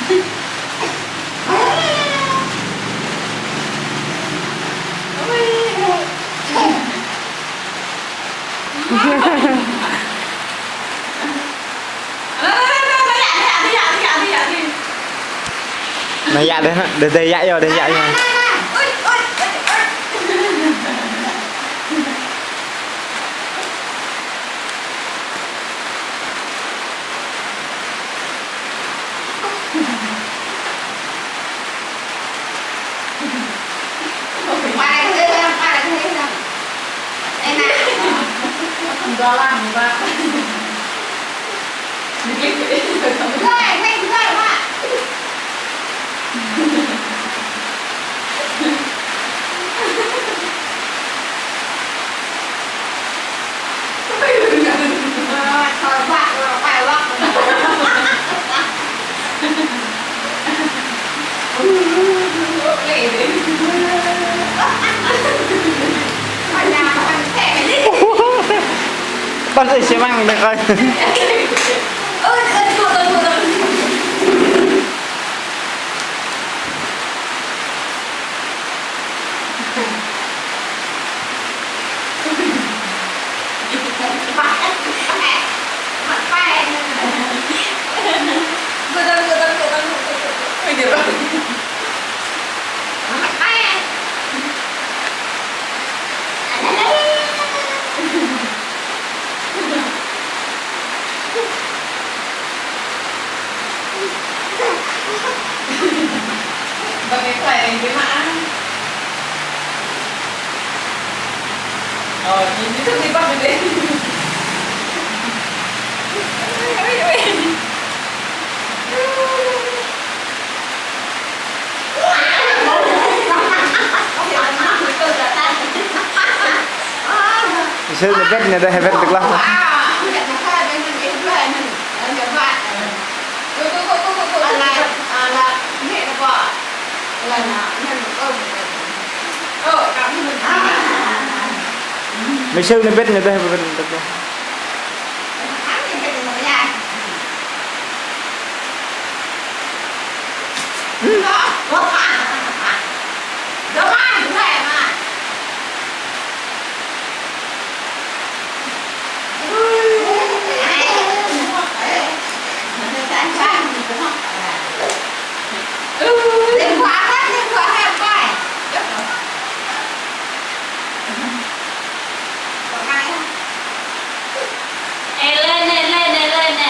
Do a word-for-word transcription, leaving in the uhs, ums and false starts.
Anai yă dih, anai, dih yă dih, dih yă dih. Anai yă dih, anai. Dih, dih yă yơh, dih yă yơh. Bắt tôi xi măng được rồi. Bagi saya yang gimana? Oh, ini tuh tiba gede. Micelle ñu bĕt, ñu đah bĕt tơglah. Micelle ñu bĕt, ñu đah bĕt tơglah. Ê, lên nè, lên nè, lên nè.